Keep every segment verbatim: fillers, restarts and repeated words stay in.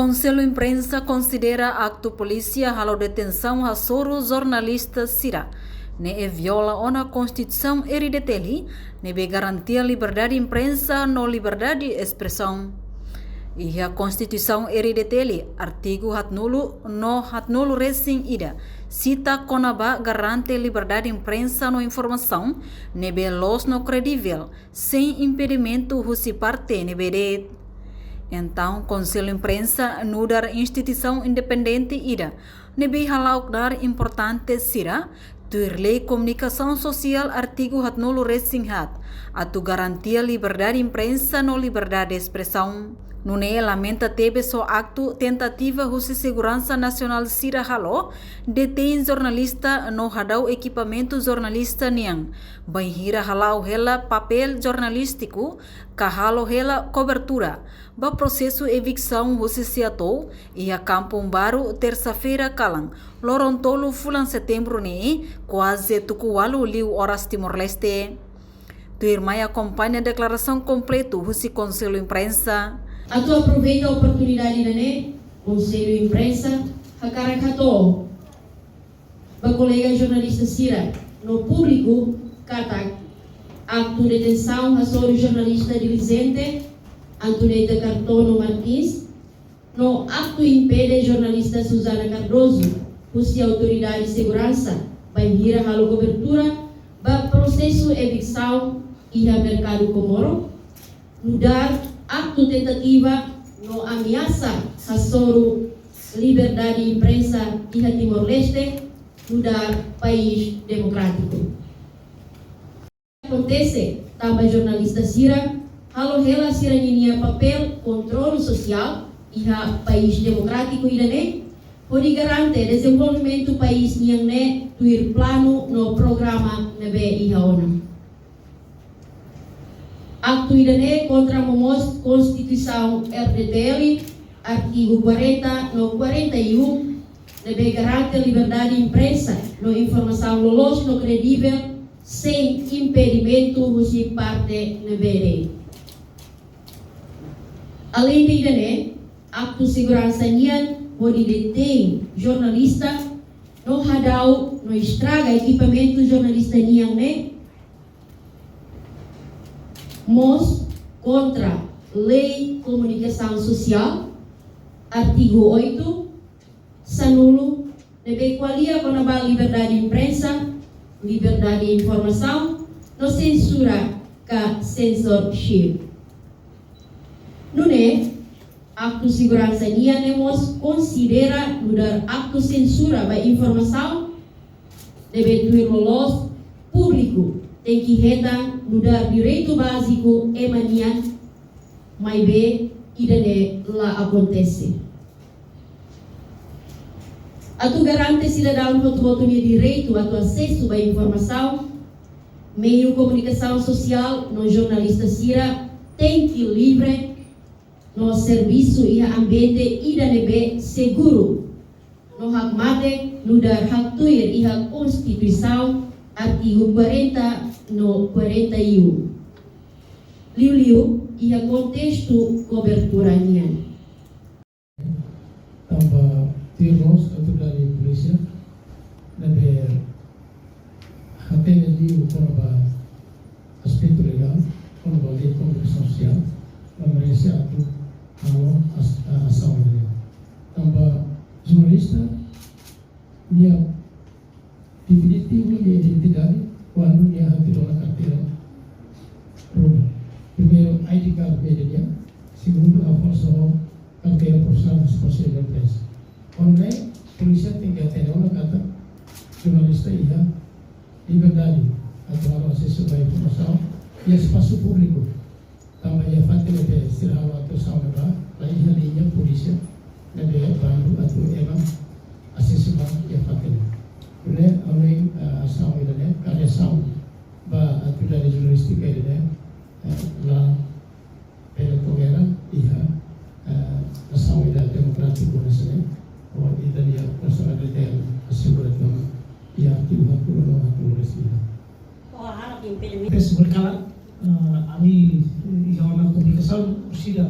Konsellu Imprensa konsidera aktu polísia halo detensaun hasoru jornalista sira ne'e viola ona Konstituisaun R D T L, ne'ebé garantia liberdade imprensa no liberdade espresaun. Iha Konstituisaun R D T L, artigu haatnulu no haatnulu resin ida, sita kona-ba garante liberdade imprensa no informasaun ne'ebé loos no kredivel, sein impedimentu husi parte ne'ebé de'it. Entaun, Konsellu Imprensa nu'udar instituisaun independente ida ne'ebé hala'o knaar importante sira, tuir Lei Komunikasaun Sosiál artigu haatnulu resin haat, atu garantia liberdade imprensa no liberdade espresaun. Nune'e lamenta tebes ho aktu tentativa husi seguransa nasionál sira halo, detein jornalista no hadau ekipamentu jornalista nian, bainhira hala'o hela papél jornalístiku, ka halo hela kobertura ba prosesu eviksaun husi Siatou iha Kampung Baru, tersa-feira kalan, loron tolu fulan Setembru ne'e, kuaze tuku ualu liu oras Timor-Leste. Tuirmai akompaña deklarasaun kompletu husi Konsellu Imprensa. Atu aproveita oportunidade ida-ne'e, Konsellu Imprensa hakarak hato'o ba kolega jornalista sira no públiku katak aktu detensaun hasoru jornalista diligente Antoneta Cartono Martins no aktu impede jornalista Susana Cardoso husi autoridade seguransa bainhira halo kobertura ba prosesu eviksaun iha Merkadu Komoro, nu'udar aktu tentativa no ameasa hasoru liberdade imprensa iha Timor-Leste, nu'udar país demokrátiku. Akontese tanba jornalista sira halo hela sira-ninia papél kontrolu sosiál iha país demokrátiku ida-ne'e, hodi garante dezenvolvimentu país nian ne'e tuir planu no programa ne'ebé iha ona. Aktu ida-ne'e kontra momoos Konstituisaun R D T L, artigu kuarenta no kuarenta e um, ne'ebé garante liberdade imprensa no informasaun loloos no kredivel, sein impedimentu husi parte ne'ebé de'it. Aleinde ida-ne'e, aktu seguransa nian hodi detein jornalista no hadau no estraga ekipamentu jornalista nian ne'e mós kontra Lei Komunikasaun Sosiál, artigu oito, sanulu, ne'ebé ko'alia kona-ba liberdade imprensa, liberdade informasaun, no sensura ka censorship. Nune'e, aktu seguransa nian ne'e mós konsidera nu'udar aktu sensura ba informasaun ne'ebé tuir loloos, públiku tenke hetan nu'udar direitu báziku ema nian, maibé ida-ne'e la akontese. Atu garante sidadaun hotu-hotu nia direitu atu asesu ba informasaun, meiu komunikasaun sosiál no jornalista sira tenke livre no servisu iha ambiente ida ne'ebé seguru no hakmatek nu'udar haktuir iha Konstituisaun, artigu kuarenta no kuarenta e um. Liuliu iha kontestu kobertura nian. Tanba tuir loos autoridade polísia ne'ebé hatene liu kona-ba aspetu legál, kona-ba lei komunikasaun sosiál, la merese atu halo as-, a-, asaun legál. Tanba jornalista nia definitivu nia identidade kuandu nia hatudu ona karteira ruma. Primeiru, I D card media, segundu, haforsa ho karteira profisionál husi Konsellu Imprensa. Kuandu ne'e, polísia tenke hatene ona katak jornalista iha liberdade atu halo asesu ba informasaun iha espasu públiku. Tanba iha fatin ne'ebé sira halo atuasaun ne'ebá, la iha liña polísia ne'ebé bandu atu ema asesu ba iha fatin ne'e. Nune'e, ami, eh, asaun ida-ne'e, ka reasaun ba atividade jornalístika ida-ne'e, eh, la bele tolera iha, eh, nasaun ida demokrátiku hanesan ne'e, ou ida-nia personalidade asegura tama iha artigu haatnulu no haatnulu resin ida. Pes berkala, eh, ami iha ona komunikasaun, orsida,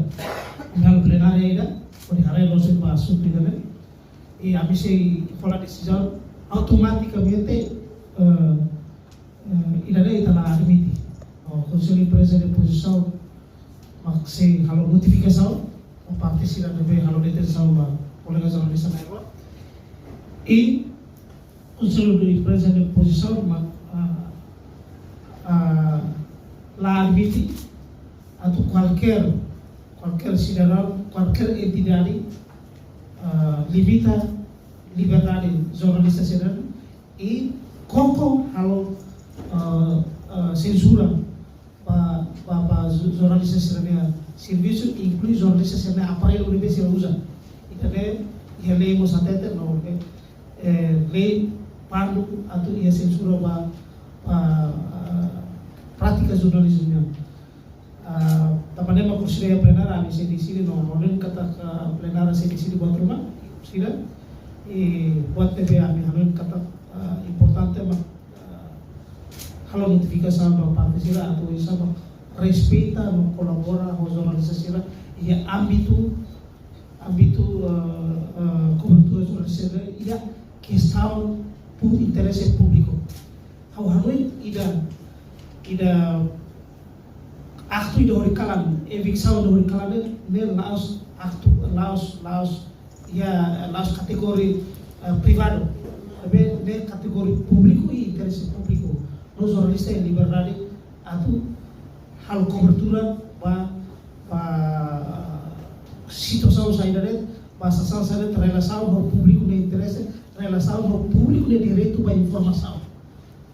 dalam plenária ida, Hodi haree loos ba asuntu ida-ne'e. I ami sei hola desizaun automatikamente, eh, eh, ida-ne'e ita la admite. No, Konsellu Imprensa de Pozisaun mak sei halo notifikasaun ba parte sira ne'ebé halo detensaun ba kolega jornalista na'in-rua. I Konsellu de Imprensa de Pozisaun mak, ah, ah, la admite atu kualkér, kualkér sidadaun, kualkér entidade, ah, limita liberdade jornalista sira-ne'e i koko halo, ah, ah, sensura ba, ba, ba jo-, jornalista sira-nia servisu, inklui jornalista sira-nia aparellu ne'ebé sira uza. Ita-nia, iha lei mós hatete, no, eh, eh, lei pandu atu iha sensura ba, ba, ah, prátika jornalizmu nian. Ah, tanba ne'e mak konsellu plenária ami sei deside no, no, ne'e katak plenária sei deside buat ruma, sira, i buat ne'ebé ami hanoin katak, ah, importante mak, ah, halo notifikasaun ba parte sira atu oinsá mak respeita no kolabora ho jornalista sira iha ámbitu, ámbitu, eh, eh, kobertura jornalista sira iha kestaun pu-, interese públiku. Ha'u hanoin ida, ida aktu ida horikalan, eviksaun ida horikalan ne'e, ne'e la'ós aktu, la'ós, la'ós, ya, la'ós kategoria, eh, privadu. Maibé ne'e kategoria públiku i interese públiku. No jornalista iha liberdade atu halo kobertura ba, ba situasaun saida de'it, ba sasán saida de'it, relasaun ho públiku nia interese, relasaun ho públiku nia direitu ba informasaun.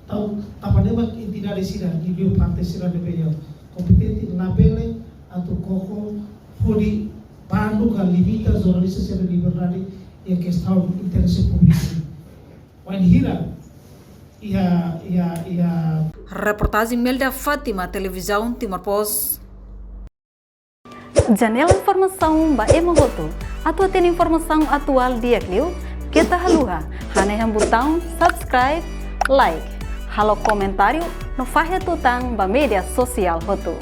Entaun, tanba ne'e mak entidade sira, liuliu parte sira ne'ebé kompetente, labele atu koko hodi bandu ka limita jornalista sira-nia liberdade iha kestaun interese públiku. Wainhira iha, iha, iha. Reportajen Melda Fátima, Televizaun Timor Post. Janela informasaun ba ema hotu. Atu hatene informasaun atuál di'ak liu, keta haluha hanehan butaun subscribe, like, halo komentáriu no fahe tutan ba média sosiál hotu.